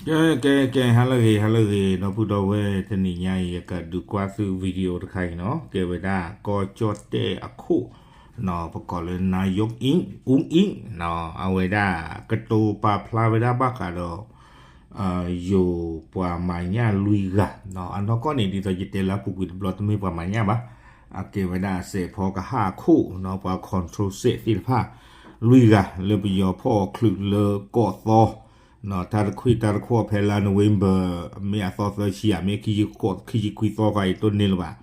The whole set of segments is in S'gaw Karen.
ကဲ ကဲ ကဲ ဟါလၢအဂ့ၤ ဟါလၢအဂ့ၤ ဒီပုၢ်ဒီဝဲၢ် တနံၤညါအံၤ ယကဒုးကွၢ်သု video တခါအံၤနီၤ ကဲဝဲဒၣ် ကီၢ်ကၠီၣ်တဲၣ်အခိၣ် ပကိးလၢ နါယိၣ်အူအ့ၣ် အဝဲဒၣ် ကတိၤပာ်ဖျါဝဲဒၣ်ဘၣ်ဃးဒီး ယိၤပှၤမၤညၣ်လွံၢ်ဂၤ အနီၢ်ကီၢ်န့ၣ် ဒ်သိးယတဲလၢအပူၤကွံာ်တဘျီ တမ့ၢ်ပှၤမၤညၣ်ဘၣ် အကဲဝဲဒၣ်စဲးဖီကဟၣ်အခိၣ် ပှၤ control Z သ့ၣ်တဖၣ် လွံၢ်ဂၤ လၢပယီၤဖီၣ်အီၤချုးလၢကီၢ်သီ တၢ်တခွံၣ်တၢ်တခိၣ်ဖဲလါ November မ့ၢ်အသီသၢဆံဧါ မ့ၢ်ခံဆံခွံသီဃီအံၤ တအိၣ်န့ၢ်လၢၤဘၣ်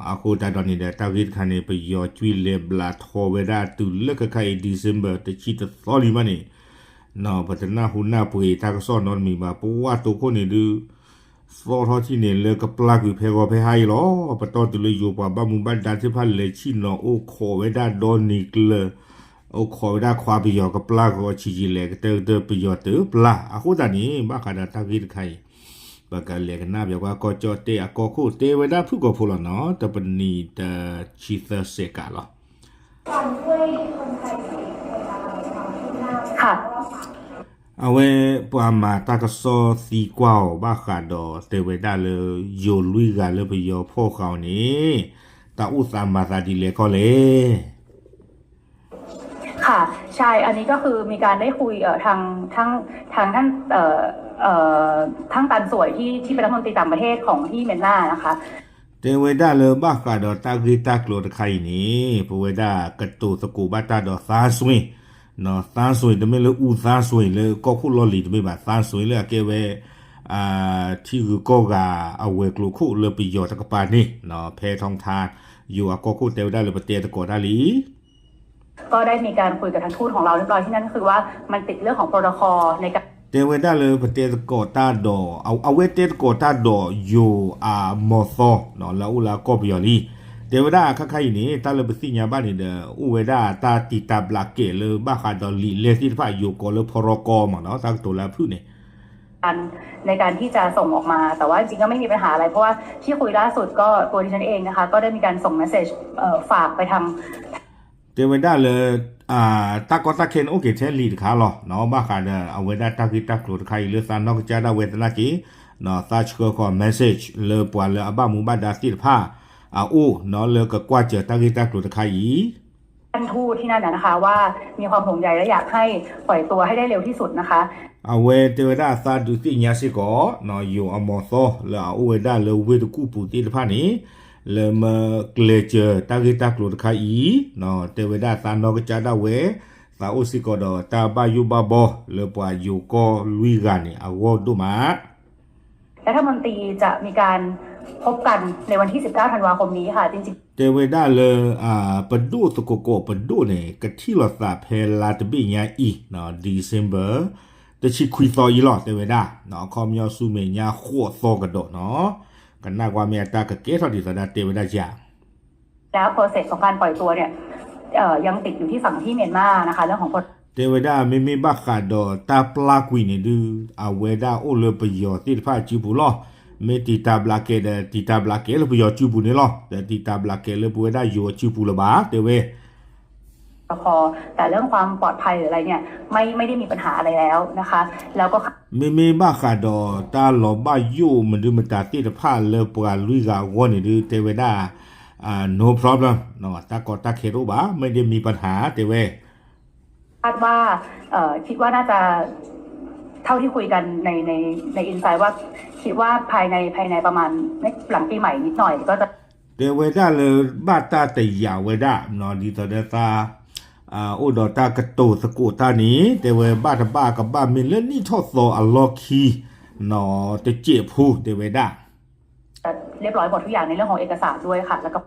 အဃိသတးဒီးန့ၣ်ဒီး တၢ်ဂ့ၢ်တခါန့ၣ် ပယီၤကွံာ်လဲၤဘျးထီဝဲဒၣ်တုၤလၢခဲခါအံၤ December တဆံတသီလံမးန့ၣ် ပတနၢ်ဟူနၢ်ပှ့ၤတၢ်ကစီၣ်နီတမံၤဘၣ် ပဝဲတိခိၣ်န့ၣ်ဒုး သီထီၣ်ထံၣ်န့ၣ်လၢကပျၢ်ကွံာ်ဖဲဂီၤဖဲဟါအံၤလီၤ. ပတီၢ်တုၤလၢယိၤပှၤဘၣ်မူဘၣ်ဒါသ့ၣ်တဖၣ်လဲၤဆ့ၣ်နီၤအိၣ်ခိးဝဲဒၣ်ဒီနံၤကျၢၤ အိၣ်ခိးဝဲဒၣ်ခွါပယီၤကပျၢ်ဂီၤဆံးဆံးလဲၣ် ကတၢၢ်ကတၢၢ်ပယီၤတပျၢ် အဃိသတးန့ၣ် ဘၣ်ဃးဒီးတၢ်ဂ့ၢ်တခါအံၤ ပကလဲၤကနၣ်ပၠးကွၢ်ကီၢ်ကၠီၣ်တဲၣ်အကီၢ်ခိၣ် တဲဝဲဒၣ်ဖုၣ်ကိာ်ဖိလီၤနီၤ တပနံၤတဆံသၢစဲးကးလီၤ. အဝဲပှၤမၤတၢ်ကစီၣ်သံကွၢ်အီၤဘၣ်ဃးဒီး တဲဝဲဒၣ်လၢ ယိၤလွံၢ်ဂၤလၢပယီၤဖီၣ်ဃာ်အီၤန့ၣ် တၢ်အိၣ်သးမၤသးဒ်လဲၣ်ကီလဲၣ် ค่ะ ใช่ อันนี้ก็คือมีการได้คุยเอ่อทางทั้งทางท่านเอ่อเอ่อท่านตันสวยที่ที่เป็นรัฐมนตรีต่างประเทศของที่เมียนมานะคะ တဲဝဲဒၣ်လၢဘၣ်ဃးဒီးတၢ်ဂ့ၢ်တၢ်ကျိၤတခါအံၤန့ၣ် ပဝဲဒၣ်ကတိၤသကိးဘၣ်တၢ်ဒီးသါစွ့ၤ, သါစွ့ၤ တမ့ၢ်လၢအူသါစွ့ၤလၢကီၢ်ခိၣ်လီၢ်လံၤတမ့ၢ်ဘၣ်, သါစွ့ၤလၢအကဲဝဲ ထံဂုၤကီၢ်ဂၤအဝဲၤကျိၤခိၣ်လၢပယီၤတကပၤန့ၣ် ဖဲထီထါ ယိၤအကီၢ်ခိၣ်တဲဝဲဒၣ်လၢပတဲသကိးတၢ်လံ ก็ได้มีการคุยกับทางทูตของเราเรียบร้อยที่นั่นก็คือว่ามันติดเรื่องของ โปรโตคอล ในการ တဲဝဲဒၣ်လၢပတဲသကိးတၢ်ဒီး အဝဲတဲသကိးတၢ်ဒီးယိၤအမီၤသီ လၢအအိၣ်လၢအကီၢ်ပယီၤလံ. တဲဝဲဒၣ်ခါခါအံၤန့ၣ် တၢ်လၢပသ့ၣ်ညါဘၣ်န့ၣ်ဒီး အိၣ်ဝဲဒၣ်တၢ်တံာ်တာ်ဘျးကဲးလၢဘၣ်ဃးဒီးလံာ်လဲၢ်သ့ၣ်တဖၣ် ယိၤကိးလၢဖီရီကီမးနီၤ တၢ်ကတိၤလၢအဖုၣ်န့ၣ် ในการที่จะส่งออกมา แต่ว่าจริงๆก็ไม่มีปัญหาอะไร เพราะว่าที่คุยล่าสุดก็ ตัวดิฉันเองนะคะก็ได้มีการส่ง message เอ่อฝากไปทาง တဲဝဲဒၣ်လၢ တၢ်ကီတၢ်ခဲန့ၣ်အိၣ်က့ၤထဲလံာ်တခါလီၤ. ဘၣ်ဃးဒီး အဝဲဒၣ်တၢ်ဂ့ၢ်တၢ်ကျိၤတခါအံၤလၢသးနီၢ်ကစၢ်ဒၣ်ဝဲသနာ်က့ သးဆှၢဃီၤ message လၢပှၤလၢအဘၣ်မူဘၣ်ဒါသ့ၣ်တဖၣ်အအိၣ် လၢကကွၢ်စၢၤတၢ်ဂ့ၢ်တၢ်ကျိၤတခါအံၤ ท่านทูตที่นั่นน่ะนะคะว่า มีความห่วงใยและอยากให้ปล่อยตัวให้ได้เร็วที่สุดนะคะ အဝဲတဲဝဲဒၣ်သးဒုးသ့ၣ်ညါစ့ၢ်ကီး ယိၤအမီၤသီလၢအအိၣ်ဝဲဒၣ်လၢဝ့ၢ်တကူၣ်ပူၤသ့ၣ်တဖၣ်န့ၣ် လၢမၢကျဲၤစၢၤတၢ်ဂ့ၢ်တၢ်ကျိၤတခါအံၤ တဲဝဲဒၣ်သးနီၢ်ကစၢ်ဒၣ်ဝဲ သးအိၣ်စ့ၢ်ကီးဒီးတၢ်ဘၣ်ယိၣ်ဘၣ်ဘီ လၢပှၤယိၤကီၢ်လွံၢ်ဂၤန့ၣ် အဂီၢ်ဒိၣ်မး รัฐมนตรีจะมีการพบกันในวันที่สิบเก้าธันวาคมนี้ค่ะ จริงๆ တဲဝဲဒၣ်လၢ ပဒိၣ်သကိးကိးပဒိၣ်န့ၣ် ကထံၣ်လိာ်သးဖဲလါတဘ့ၣ်ညါအံၤ December တဆံခွံသီအံၤလီၤ တဲဝဲဒၣ် အခီပညီဆူမဲာ်ညါဃိးသီကဒီးနီၤ ကနၣ်ကွၢ်မ့ၢ်အတၢ်ကကဲထီၣ်ဒ်သိးဒၣ်တဲဝဲဒၣ်ယၤ แล้ว process ของการปล่อยตัวเนี่ยเอ่อยังติดอยู่ที่ฝั่งที่เมียนมานะคะ เรื่องของ โปรโตคอล တဲဝဲဒၣ်မ့မ့ၢ်ဘၣ်ဃးဒီးတၢ်ပျၢ်ကွံာ်န့ၣ်ဒုး အဝဲဒၣ်အိၣ်လၢပယီၤသ့ၣ်တဖၣ်အစုပူၤလီၤ. မ့ၢ်တံာ်တာ်ဘျးကဲဒီး တံာ်တာ်ဘျးကဲလၢပယီၤစုပူၤန့ၣ်လီၤ. ဒီးတံာ်တာ်ဘျးကဲလၢပဝဲဒၣ်ယိၤအစုပူၤလၢၤဘၣ် တဲဝဲ แต่เรื่องความปลอดภัยหรืออะไรเนี่ยไม่ไม่ได้มีปัญหาอะไรแล้วนะคะ แล้วก็ မ့မ့ၢ်ဘၣ်ဃးဒီးတၢ်လီၤဘၣ်ယိၣ်မနုၤမတၤသ့ၣ်တဖၣ်လၢပှၤလွံၢ်ဂၤအဂီၢ်န့ၣ်ဒုး တဲဝဲဒၣ် no problem တၢ်ကီတၢ်ခဲတအိၣ်ဘၣ် ไม่ได้มีปัญหา တဲဝဲ คาดว่าเอ่อคิดว่าน่าจะ เท่าที่คุยกันในในใน inside ว่าคิดว่าภายในภายในประมาณไม่หลังปีใหม่นิดหน่อยก็จะ တဲဝဲဒၣ်လၢဘၣ်တၢ်တယာ်ဝဲဒၣ် ဒ်သိးဒီးသး အိၣ်ဒီးတၢ်ကတိၤသကိးတၢ်န့ၣ် တဲဝဲဘၣ်တဘၣ်ကဘၣ်မ့ၢ်လၢနံၣ်ထီၣ်သီအလီၢ်ခံ တစဲးဖိ တဲဝဲဒၣ် เรียบร้อยหมดทุกอย่างในเรื่องของเอกสารด้วย ค่ะ แล้วก็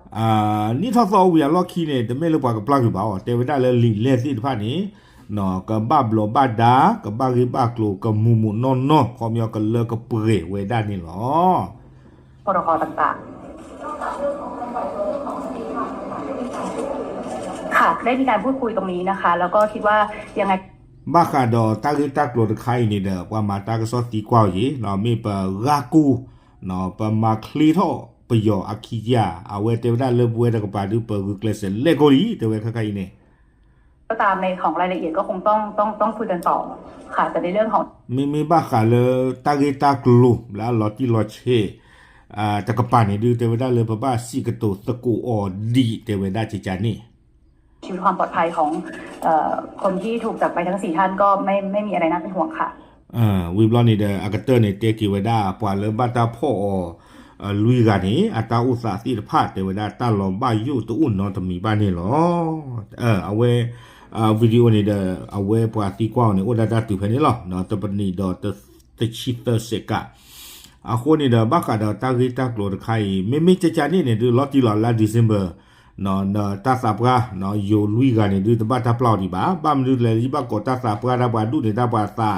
နံၣ်ထီၣ်သီဝံၤအလီၢ်ခံန့ၣ် တမ့ၢ်လၢပှၤကပျၢ်ကွံာ်ဘၣ်အီၤ တဲဝဲဒၣ်လၢလံာ်လဲၢ်သ့ၣ်တဖၣ်န့ၣ် ကဘၣ်ဘျီးဘၣ်ဒါ ကဘၣ်ဂ့ၢ်ဘၣ်ကျိၤ ကမူးမူးနီၢ်နီၢ် ခီပညီကလၢကပှဲၤဝဲဒၣ်န့ၣ်လီၤ พรก.ต่างๆ ค่ะ ได้มีการพูดคุยตรงนี้นะคะ แล้วก็คิดว่ายังไง ဘၣ်ဃးဒီးတၢ်ဂ့ၢ်တၢ်ကျိၤတခါအံၤန့ၣ်ဒီး ပှၤမၤတၢ်ကစီၣ်သံကွၢ်အီၤယံၤ မ့ၢ်ပဂၢ်ကူၢ် ပမၤချ့ထီၣ်ပယီၤအခံကယၤ အဝဲတဲဝဲဒၣ်လၢပဝဲတကပၤဒုး ပဂုာ်ကျဲးစၢးလဲၤကိးလံ တဲဝဲခါခါအံၤန့ၣ် ก็ตามในของรายละเอียดก็คงต้องต้องต้องคุยกันต่อค่ะแต่ในเรื่องของ မ့မ့ၢ်ဘၣ်ဃးလၢတၢ်ဂ့ၢ်တၢ်ကျိၤလၢအလီၤတံၢ်လီၤဆဲး တကပၤန့ၣ်ဒုး တဲဝဲဒၣ်လၢပဘၣ်စံးကတိၤသကိးအီၤဒံး တဲဝဲဒၣ်ကကန့ၣ် ชีวิตความปลอดภัยของเอ่อคนที่ถูกจับไปทั้งสี่ท่านก็ไม่ไม่มีอะไรน่าเป็นห่วงค่ะ ဝံၤဘျီန့ၣ်ဒီး အကတၢၢ်န့ၣ်တဲက့ၤဝဲဒၣ် ပှၤလၢဘၣ်တၢ်ဖီၣ်အီၤ လွံၢ်ဂၤန့ၣ် အတၢ်အိၣ်သးသ့ၣ်တဖၣ် တဲဝဲဒၣ်တၢ်လီၤဘၣ်ယိၣ်တအိၣ်နီတမံၤဘၣ်န့ၣ်လီၤ. အဝဲ video န့ၣ်ဒီး အဝဲပှၤသံကွၢ်အီၤန့ၣ် အိၣ်ဒၣ်တၢ်တုၤဖဲန့ၣ်လီၤ. တပနံးဒီးတဆံသၢစဲးကး အဃိန့ၣ်ဒီး ဘၣ်ဃးဒီးတၢ်ဂ့ၢ်တၢ်ကျိၤတခါအံၤ မ့မ့ၢ်ကကန့ၣ်န့ၣ်ဒုး လီၤတံၢ်လီၤလါ December တၢ်သးပှၢ် ယိၤလွံၢ်ဂၤန့ၣ်ဒုး တဘၣ်တၢ်ပျၢ်အီၤဒံးဘၣ်. ဘၣ်မနုၤလဲၣ် ယဘၣ်ကိးတၢ်သးပှၢ်တၢ်ပှၤဒူၣ်န့ၣ် တၢ်ပှၤသး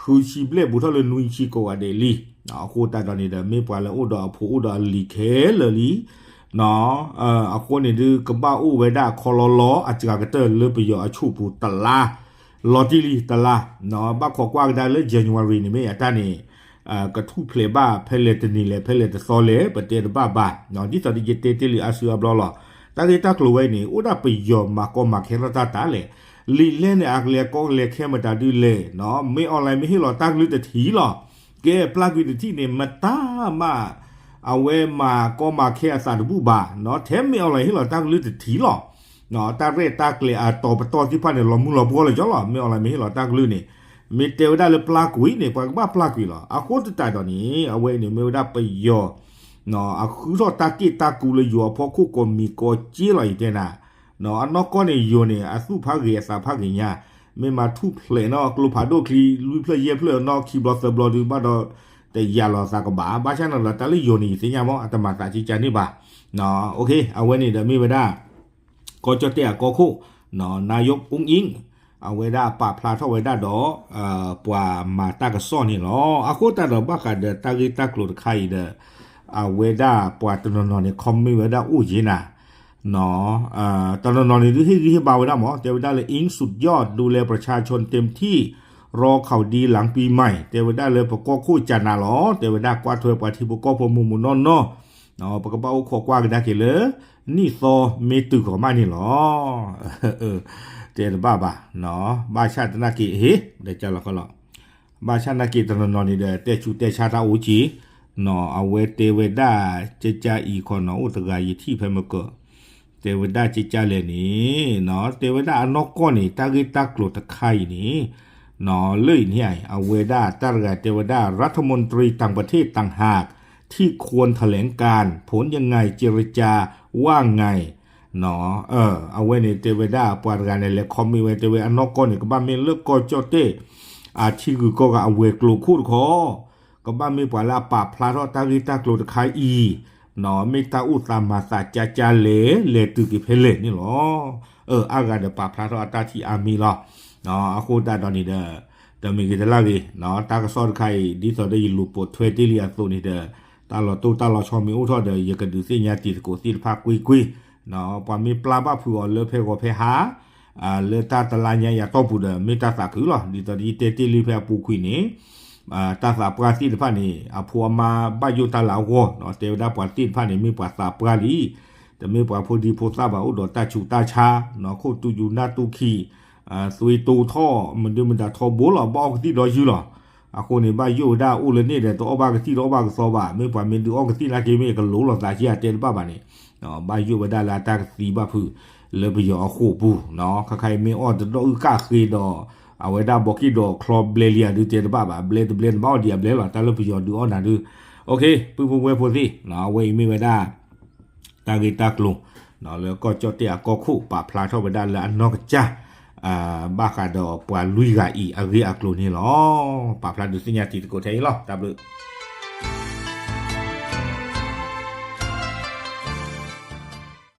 ဃုဆံဘျဲၣ်ဘူးထီၣ်လၢနွံဆံကိးဂၤဒဲးလံ. အဃိသတးဒီးန့ၣ်ဒီး မ့ၢ်ပှၤလၢအိၣ်ဒီးအဖိအိၣ်ဒီးအလံၤခဲလၢာ်လံ အဃိန့ၣ်ဒုး ကဘၣ်အိၣ်ဝဲဒၣ်ခီလီလီ အစှၤကတၢၢ်လၢပယီၤအဆူၣ်ပူၤတလါ လီၤတံၢ်လံတလါ ဘၣ်ခိးကွၢ်ကဒါလၢ January န့ၣ်မ့ၢ်အတၢ်န့ၣ် ကထူၣ်ဖျဲးဘၣ်ဖဲလဲၣ်တနံၤလဲၣ် ဖဲလဲၣ်တသီလဲၣ် ပတဲတဘၣ်ဘၣ်. ဒ်သိးဒီးယတဲတ့ၢ်လံအါစုအါဘျီလီၤ. တၢ်ဂ့ၢ်တၢ်ကျိၤဝဲအံၤန့ၣ် အိၣ်ဒၣ်ပယီၤမၤကီမၤခဲထီၣ်တၢ်တၢ်လဲၣ်. လံာ်လဲၢ်န့ၣ် အကလဲၤကီလဲၤခဲမတၤဒုးလဲၣ် မ့ၢ် online မ့ၢ်ဟ့ၣ်လီၤတၢ်ကလုၢ်တထံၣ်လီၤ. ကဲပျၢ်ကွံာ်တထံၣ်န့ၣ် မတၤမး အဝဲမၤကီမၤခဲအသးတဘူၣ်ဘၣ် ထဲမ့ၢ် online ဟ့ၣ်လီၤတၢ်ကလုၢ်တထံၣ်လီၤ. တၢ်ရဲၣ်တၢ်ကျဲၤအတီၤပတီၢ်သ့ၣ်တဖၣ်န့ၣ် လီၤမုၢ်လီၤပှီၢ်လၢာ်ကၠီလီၤ. မ့ၢ် online မ့ၢ်ဟ့ၣ်လီၤတၢ်ကလုၢ်န့ၣ် မ့ၢ်တဲဝဲဒၣ်လၢပျၢ်ကွံာ်န့ၣ် ပှၤကဘၣ်ပျၢ်ကွံာ်လီၤ. အဃိသတးဒီးန့ၣ် အဝဲအံၤန့ၣ်မ့ၢ်ဝဲဒၣ်ပယီၤ အဃုထီၣ်တၢ်က့ၣ်တၢ်ကူလၢယိၤအဖီခိၣ်ကိးမံၤကိးက့လီၤ ယတဲနၤ အနီၢ်ကီၢ်န့ၣ် ယိၤန့ၣ် အသူၣ်ဖးဂ့ၤအသးဖးဂ့ၤညါ မ့ၢ်မၤထူၣ်ဖျဲးနီၢ်ကျိဖးဒိၣ်ချံ လွံၢ်ဖျၢၣ်ယဲၢ်ဖျၢၣ်နီၢ်ခံဘျီသၢဘျီဒုးဘၣ်ဒီး တယာ်လီၤသးကဘၣ် ဘၣ်ဆၣ်န့ၣ်ဒီး တၢ်လၢယိၤန့ၣ် ယသ့ၣ်ညါမ့ၢ် အတမၤသးကကန့ၣ်ဘၣ်. အဝဲန့ၣ်ဒီးမ့ၢ်ဝဲဒၣ် ကီၢ်ကၠီၣ်တဲၣ်အကီၢ်ခိၣ် နာယိးအူအ့ အဝဲဒၣ်ပာ်ဖျါထီၣ်ဝဲဒၣ်ဒီး ပှၤမၤတၢ်ကစီၣ်န့ၣ်လီၤ. အဃိသတးဒီးဘၣ်ဃးဒီးတၢ်ဂ့ၢ်တၢ်ကျိၤတခါအံၤဒီး အဝဲဒၣ်ပှၤတနီၤနီၤန့ၣ် comment ဝဲဒၣ်အိၣ်က့နၤ တနီၤနီၤန့ၣ်ဒုးဟ့ၣ်ဂံၢ်ဟ့ၣ်ဘါဝဲဒၣ်မ့ၢ် တဲဝဲဒၣ်လၢ အင်း สุดยอด ดูแลประชาชนเต็มที่ รอข่าวดีหลังปีใหม่ တဲဝဲဒၣ်လၢပကီၢ်ခိၣ်ကနၤလီၤ တဲဝဲဒၣ်ကွၢ်ထွဲပှၤထံဖိကီၢ်ဖိမိၢ်မိၢ်နီၢ်နီၢ် ပကဘၣ်အိၣ်ခိးကွၢ်ကဒါက့ၤလၢ နံၣ်သီမ့ၢ်တုၤဃီၤမးန့ၣ်လီၤ. တဲတဘၣ်ဘၣ် ဘၣ်ဆၣ်သနာ်က့ ဟ့ၣ် ဒီးကလီၤကလီၤ ဘၣ်ဆၣ်သနာ်က့တနီၤနီၤန့ၣ်ဒီး တဲဆူးတဲဆါတၢ်အိၣ်က့ၤ နီၢ် အဝဲတဲဝဲဒၣ် ကကအံၤခီနီၢ် အိၣ်တဂၤယထံၣ်ဖဲမကၢၤ တဲဝဲဒၣ်ကကလဲၣ်န့ၣ် နီၢ် တဲဝဲဒၣ်အနီၢ်ကီၢ်န့ၣ် တၢ်ဂ့ၢ်တၢ်ကျိၤတခါအံၤန့ၣ် နီၢ် လၢအံၤန့ၣ် အဝဲဒၣ်တၢ်တဂၤတဲဝဲဒၣ် รัฐมนตรีต่างประเทศต่างหากที่ควรแถลงการ ผลยังไง เจรจาว่าไง နီၢ် အဝဲန့ၣ်တဲဝဲဒၣ် ပှၤတဂၤန့ၣ်လဲၤ comment ဝဲ တဲဝဲအနီၢ်ကီၢ်န့ၣ် ကဘၣ်မ့ၢ်လၢကီၢ်ကၠီၣ်တဲၣ် အထံဂုၤကီၢ်ဂၤအဝဲၤကျိၤခိၣ်တခီ ကဘၣ်မ့ၢ်ပှၤလၢအပာ်ဖျါထီၣ်တၢ်ဂ့ၢ်တၢ်ကျိၤတခါအံၤ နီၢ် မ့ၢ်တၢ်အိၣ်သးမၤသးကကလဲၣ် လဲၤတုၤက့ၤဖဲလဲၣ်န့ၣ်လီၤ. အါဂၤဒီးပာ်ဖျါထီၣ်အတၢ်ထံၣ်အါမံၤလီၤ. အဃိသတးဒီးန့ၣ်ဒီး တမံၤဂ့ၤတလၢ်ဂ့ၤ တၢ်ကစီၣ်တခါအံၤ ဒ်သိးဒီးယလူၤပိာ်ထွဲတ့ၢ်လံအသိးန့ၣ်ဒီး တၢ်လီၤတိၢ်တၢ်လီၤဆီမ့ၢ်အိၣ်ထီၣ်ဒီး ယကဒုးသ့ၣ်ညါတံၤသကိးသ့ၣ်တဖၣ်ကွ့ၢ်ကွ့ၢ် ပှၤမ့ၢ်ပျၢ်ဘၣ်ဖုးအီၤလၢဖဲဂီၤဖဲဟါ လၢတၢ်တလါညါယၤတီၢ်ပူၤဒီး မ့ၢ်တၢ်သးခုလီၤ. ဒ်သိးဒီးယတဲတ့ၢ်လံဖဲအပူၤကွံာ်န့ၣ် တၢ်သးပှၢ်သ့ၣ်တဖၣ်န့ၣ် အဖိအမါဘၣ်ယိၣ်တၢ်လၢအဂီၢ် တဲဝဲဒၣ်ပှၤသ့ၣ်တဖၣ်န့ၣ် မ့ၢ်ပှၤသးပှၢ်လံ တမ့ၢ်ပှၤဖိဒံဖိသၣ်ဘၣ် အိၣ်ဒီးတၢ်ဆူးတၢ်ဆါ ခိၣ်တူၢ်ယူၤနၢ်တူၢ်ခံ သွေးတိုးထီၣ် မဒုမတၤထီဘိလီၤ ဘၣ်အီၣ်ကသံၣ်ဒီးယုၢ်လီၤ. အဃိန့ၣ် ဘၣ်ယိၣ်ဝဲဒၣ်အိၣ်လၢန့ၣ်ဒီး တအီၣ်ဘၣ်ကသံၣ်တအီၣ်ဘၣ်ကသီဘၣ် မ့ၢ်ပှၤမ့ၢ်ဒုးအီၣ်ကသံၣ်နာ်က့ မ့ၢ်ကလိၤလိာ်သးက့ အတဲတဘၣ်ဘၣ်န့ၣ် ဘၣ်ယိၣ်ဝဲဒၣ်လၢအတၢ်ကသံဘၣ်ဖုး လၢပယီၤအဃိာ်ပူၤ ခါခါအံၤမ့ၢ်အီၣ်တဒီးအုၣ်ကၣ်ဃ့ဒီး အဝဲဒၣ်ဘီက့ၣ်ဒီးချီဘျဲလံဧါဒုးတဲတဘၣ်ဘၣ် ဘျဲတဘျဲတဘၣ်အီၣ်ဒံးအဘျဲလီၤ တၢ်လၢပယီၤဒုးအီၣ်နၤဒုး ပုၢ်ဖိဝဲၢ်ဖိသ့ၣ် အဝဲအံၤမ့ၢ်ဝဲဒၣ် တၢ်ဂ့ၢ်တၢ်ကျိၤ လၢကီၢ်ကၠီၣ်တဲၣ်အကီၢ်ခိၣ် ပာ်ဖျါထီၣ်ဝဲဒၣ်လၢအနီၢ်ကစၢ် ဘၣ်ဃးဒီးပှၤလွံၢ်ဂၤအံၤအဂ့ၢ်အကျိၤန့ၣ်လီၤ. ပာ်ဖျါဒုးသ့ၣ်ညါတံၤသကိးထဲအံၤလီၤ. တၢ်ဘျုး